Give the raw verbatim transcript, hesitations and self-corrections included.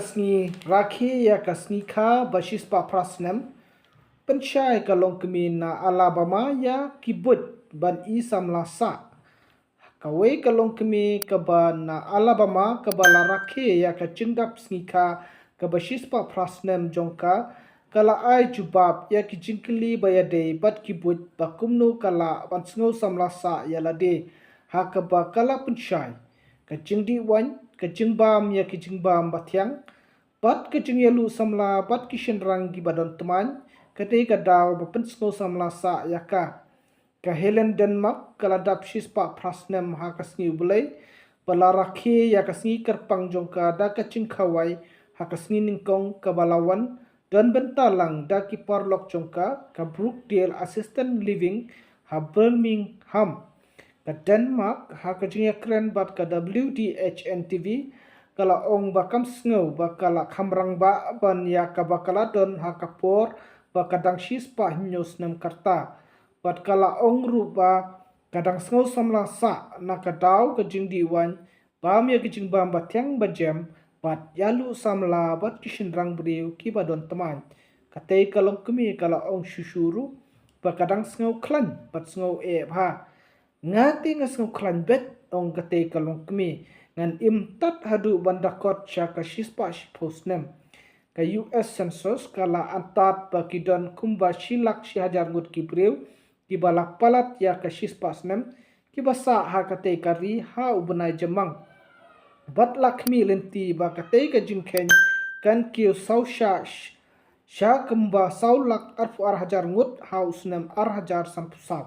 Sngi rakhe ïa ka sngi kha ba shispah phra snem, pynshai ka longkmie na Alabama ïa ki buit ban i samla sah. Kawei ka longkmie kaba na Alabama kaba la rakhe ïa ka jingdap sngi kha kaba shispah phra snem jong ka, ka la ai jubab ïa ki jingkylli ba ïadei bad ki buit ba kumno ka lah ban sngew samla sah ïa lade, ha kaba ka la pynshai ka jingdih waiñ, ka jingbam ïa ki jingbam ba thiang, bad ka jingïaluh samla bad ki shynrang kiba don tmaiñ, ka dei ka daw ba pynsngew samla sah ïa ka. Ka Helen Denmark ka la dap shispah phra snem ha ka sngi U Blei, ba la rakhe ïa ka sngi kyrpang jong ka da ka jingkhawai ha ka sngi nyngkong kaba la wan don bynta lang da ki paralok jong ka, ka Brookdale Assisted Living ha Birmingham. Ka Denmark ha ka jingïakren bad ka W D H N T V ka la ong ba kam sngew ba ka la kham rangbah ban ïa kaba ka la don ha ka por ba ka dang shispah hynñiew snem ka rta. Bad ka la ong ruh ba ka dang sngew samla sah na ka daw ka jingdih waiñ, bam ïa ki jingbam ba thiang ba jem, bad ïaluh samla bad ki shynrang briew kiba don tmaiñ. Katei ka longkmie ka la ong shuh shuh ruh ba ka dang sngew khlaiñ bad sngew eh bha. Nga te nga sngew khlaiñ beit, ong katei ka longkmie. Ngan im tad haduh ban da kot sha ka shispah shiphew snem. Ka U S Census ka la antad ba ki don kumba shi lak shi hajar ngut ki briew kiba la palat ïa ka shispah snem, kiba sah ha katei ka ri ha u bnai Jymmang. Bad la khmih lynti ba katei ka jingkheiñ kan kiew saw shah, sha kumba saw lak arphew ar hajar ngut ha u snem ar hajar sanphew saw.